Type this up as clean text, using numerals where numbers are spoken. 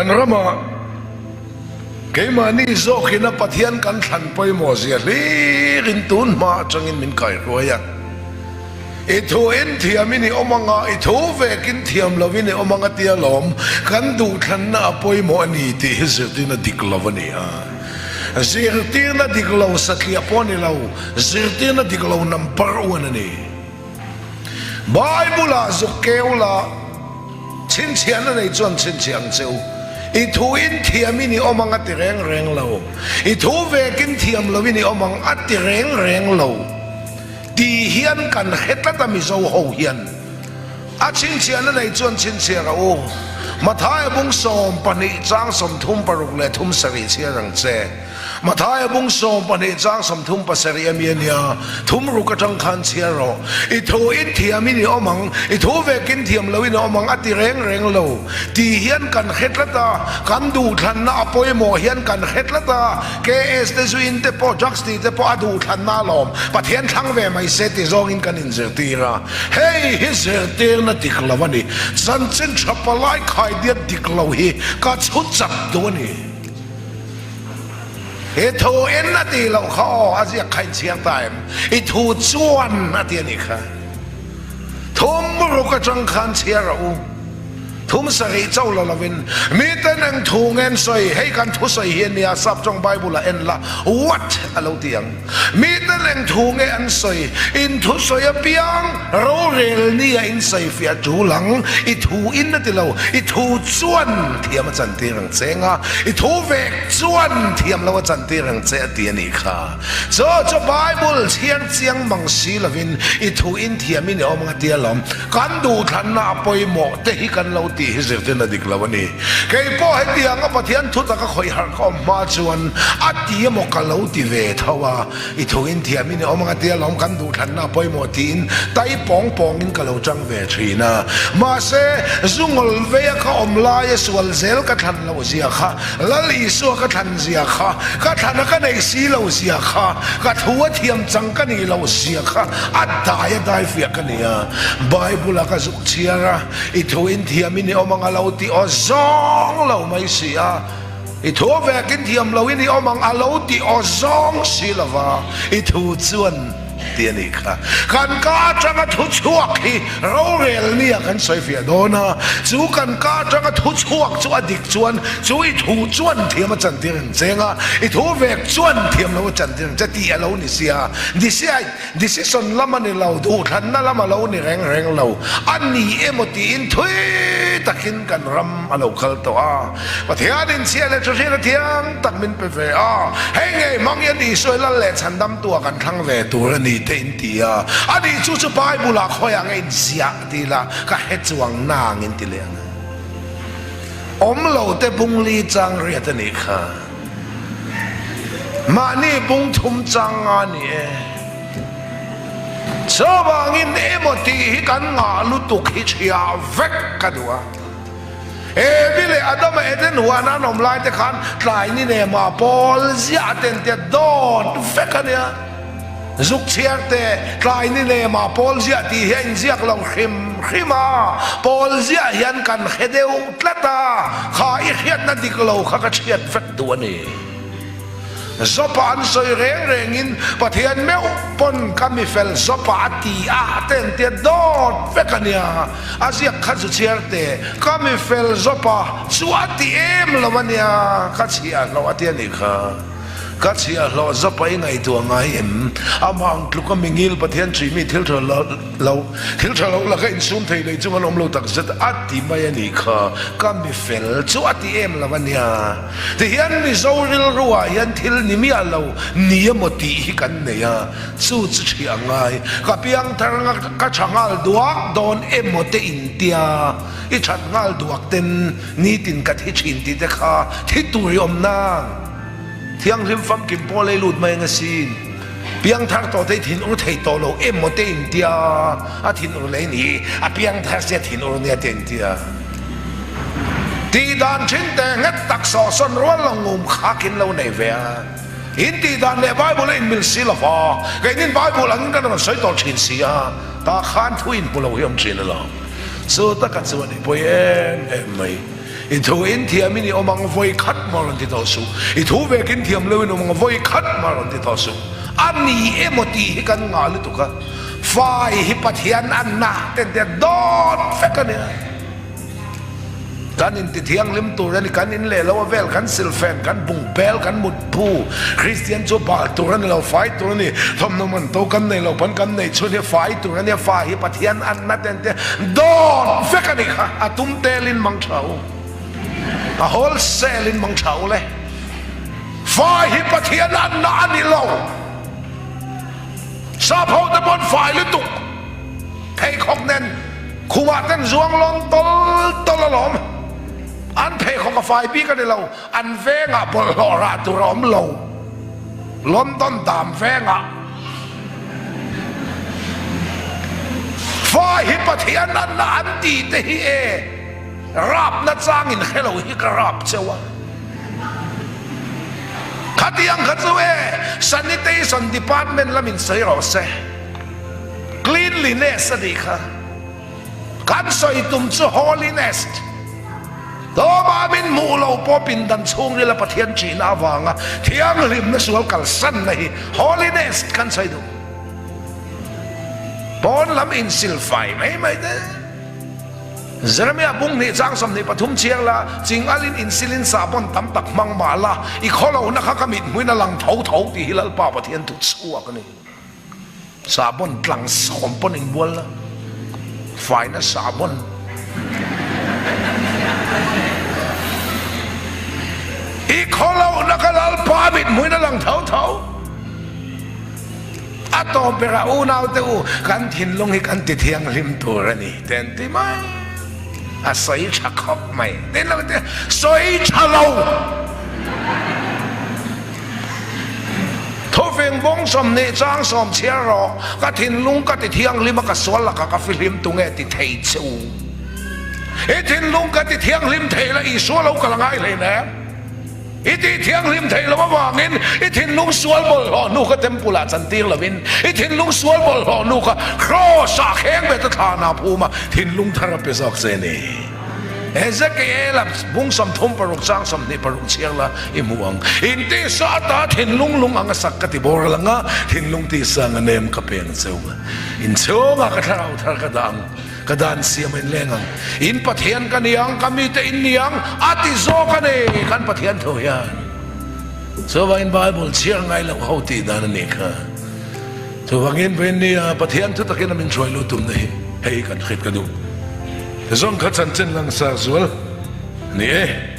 Kan ramah keimahni zawkin a Pathian kan thlan pawimawh zia hlirin tun hma atangin min kaihruai a. I thu in thiamin i awm anga, i thu vekin thiam lovin i awm anga tia lawm kan duhthlanna a pawimawh a ni tih hi zirtirna dik lo a ni a. Zirtirna dik lo satliah pawh a ni lo, zirtirna dik lo number one a ni. Bible-ah zuk keu la, chhinchhiahna nei chuan chhinchhiah ang che u. I thu in thiamin i awm ang a ti reng reng lo. I thu vekin thiam loin i awm ang a ti reng reng lo. Ti hian kan hre tlat a Mizo ho hian. A chhinchhiahna nei chuan chhinchhiah rawh u. Mathaia bung 12 chang 36 le 37 chhiar ang che. Mathaia bung 12 chang 37 a mi a nia, thum ruk atang khan chhiar rawh. I thu in thiamin i awm ang, i thu vekin thiam loin i awm ang a ti reng reng lo. Ti hian kan hre tlat a, kan duhthlanna a pawimawh hian kan hre tlat a, KS te zu in te pawh drugs tih te pawh a duhthlanna alawm, Pathian thlang ve mai se ti zawngin kan inzirtir a. Hei hi zirtirna dik lo a ni. Chanchin tha palai khaidiat dik lo hi ka chhu chak duh a ni. I thu in a tih loh kha aw, a ziak kha inchhiar ta em? I thu chuan a ti a nih kha. Thum ruk atang khan chhiar rawh u. Thum sarih cho la lovin miten eng thu nge an sawi? Hei kan thusawi hi a nia, Saptawng Bible ah en la, what a lo ti ang. Miten eng thu nge an sawi? In thusawi apiang rorel nia in sawifiah tul ang. I thu in a ti lo, i thu chuan thiam a chantir ang che nga, i thu vek chuan thiam lo a chantir ang che a ti a nih kha. Chu chu Bible chhiar chiang mang si lovin i thu in thiam in i awm ang a ti alawm. Kan duhthlanna a pawimawh te hi kan lo tih hi zirtirna dik lo a ni. Kei pawh hetianga Pathian thu taka khawih harh ka awm hma chuan a ti emaw ka lo ti ve tho a, i thungin thiamin i awm ang a tia lawm kan duhthlanna a pawimawh tiin tai pawng pawngin ka lo chang ve thin a. Mahse, zu ngawl veia ka awm laia sual zel ka thlan loh zia kha, Lal Isua ka thlan zia kha, ka thlana ka neih si lo zia kha, ka thu a thiam chang ka nih loh zia kha a dai a dai fiah ka ni a. Bible-a ka zuk chhiar a, i thu in thiamin i awm ang a lo ti aw zawng lo mai si a, i thu vekin thiam loin i awm ang a lo ti aw zawng si lo va, i thu chuan ti a nih kha. Kan ka atanga thu chhuak hi rorel nia kan sawi fiah dawn a, chu kan ka atanga thu chhuak chu a dik chuan chu i thu chuan thiam a chantir ang che nga, i thu vek chuan thiam lo a chantir ang che tih a lo ni sia. Decide, decision lam a ni lo, duhthlanna lam a lo ni reng reng lo a ni emaw tiin thui takin kan ram a lo kal tawh a. Pathianin chhia leh thuhriat a thiang tak min pe ve a, hei ngei hmang hian Isua lal leh chhandamtu ah kan thlang ve tur a ni te in ti a, ani chu chu Bible ah khawiah nge in ziah ti la ka hre chuang nang in ti leh ang a. Awm lo te bungli chang riat a nih kha. Mahni bung thum chang nga ni e. Chuvangin emaw tih hi kan ngah lutuk hi chhia vek ka duh a. Evi leh Adama Eden huana an awm lai te khan tlai ni nema pawl ziah te an tia dawt vek a nia. Zuk chhiar te tlai ni nema pawl ziah tih hi a inziak lo hrim hrim a, pawl ziah hian kan hre deuh tlat a, kha i hriatna dik lo kha ka chhiat vek duh a ni. Zawpa an sawi reng rengin Pathian meuh pawn ka mifel zawpa a ti a te an tia dawt vek a nia, a ziak kha chu chhiar teh, ka mifel zawpa chu a ti em lo a nia, ka chhiahhlawh a ti a nih kha. Ka chhiahhlawh zawpa i ngaihtuah ngai em? Amah ang tluka mingil Pathian chhuihmi thil tha lo thil tha lo laka insum thei lei chung an awm lo takzet a ti mai a nih kha, ka mifel chu a ti em lo a nia. Tihian Mizo rilruah hian thil ni miah lo ni emaw tih hi kan nei a, chu chu ṭhi a ngai. Ka piangthar nga ka ṭha nghal duak dawn emaw te intia i ṭhat nghal duak ten nitin ka thi ṭhin tih te kha thi tur i awm nang. Thianghlim famkim pawh lei lut mai ang asin. Piangthar tawh te i thin ur thei tawh lo emaw te intia a thin ur lei ni a piangthar sia thin ur nia te intia. Tih dan thin te nghet tak sawhsawn rual lo ngum khakin lo nei ve a. In tih dan leh Bible a inmil si lo va, keinin Bible angin kan rawn sawi tawh thin si a, tah khan thu inhmu lo hi awm thin alawm. Chu taka chu a ni pawi em em mai. I thu in thiam in i awm ang vawi khat mah rawn ti tawh suh. I thu vek in thiam lo in awm ang vawi khat mah rawn ti tawh suh. A ni emaw tih hi kan ngah lutuk a, fai hi Pathian anna ten te dawt vek a nia. Kan inti thianghlim tur a ni, kan in leh lo a vel, kan silfen, kan bungbel, kan mutbu, Kristian chu bal tur a ni lo, fai tur a ni, thawmhnaw man to kan nei lo pawn kan neih chhun hi fai tur a nia, fa hi Pathian anna ten te dawt vek a nih kha, a tum telin mang tha u, a wholesale in mang tha u le, fai hi Pathian anna a ni lo, sap ho te pawn fai lutuk. Pheikhawk nen khumah ten zuang lawn tawl tawl alawm. An pheikhawk a fai bik a ni lo, an vengah bawlhhlawh rah tur a awm lo. London dam vengah fai hi Pathian anna an ti te hi e rapna changin hre lo hi ka rap cheu a. Khatiang kha chu e Sanitation Department lamin sawi rawh se. Cleanliness a nih kha. Kan sawi tum chu holiness. Tawma min hmuh lo pawh pindan chhungrila Pathian ṭihna avanga thianghlimna sual kalsanna hi holiness kan sawi duh. Pawn lam insilfai mai mai te. Jeremiah bung hnih chang 23 chhiar la, ching alin insilin sahbawn tam tak hmang mah la, i khawlohna kha ka mithmuin a lang tho tho tih hi Lalpa Pathian thu chhuak a ni. Sahbawn tlang sawm pawn inbual la, faina sahbawn. I khawlohna ka Lalpa mithmuin a lang tho tho. A tawp berah unaute u, kan thinlung hi kan ti thianghlim tur a ni te an ti mai. A sawi tha khawp mai. Tin lo te, sawi tha lo. Thufing bawng 20 chang sawm chhiar rawh, ka thinlung ka ti thianghlim a ka sual lakah ka fihlim tunge ti thei che u. I thinlung ka ti thianghlim thei la Isua lo kal a ngai hlein em? I ti thianghlim thei lo avangin i thinlung sual bawlhhlawh hnu kha temple ah chantir lovin i thinlung sual bawlhhlawh hnu kha kraws ah kheng ve ta thlan ah phum a thinlung thar a pe zawk che ni. Ezekiel-a bung 36 chang 26 chhiar la i hmu ang. In tisa ata thinlung lung anga sak ka ti bawr lang a, thinlung tisa anga nem ka peng cheu a. In chhungah ka thlarau thar ka dah ang, ka dan siam a in leng ang. In Pathian ka ni ang, ka mite in ni ang, a ti zawk a ni, kan Pathian tho hian. Chuvangin Bible chhiar ngai loh ho tih dan a nih kha. Chuvangin Venia Pathian thu takin a min hruai lut tumna hi hei kan hrit ka duh. Zawng kha chanchin langsar zual a ni e.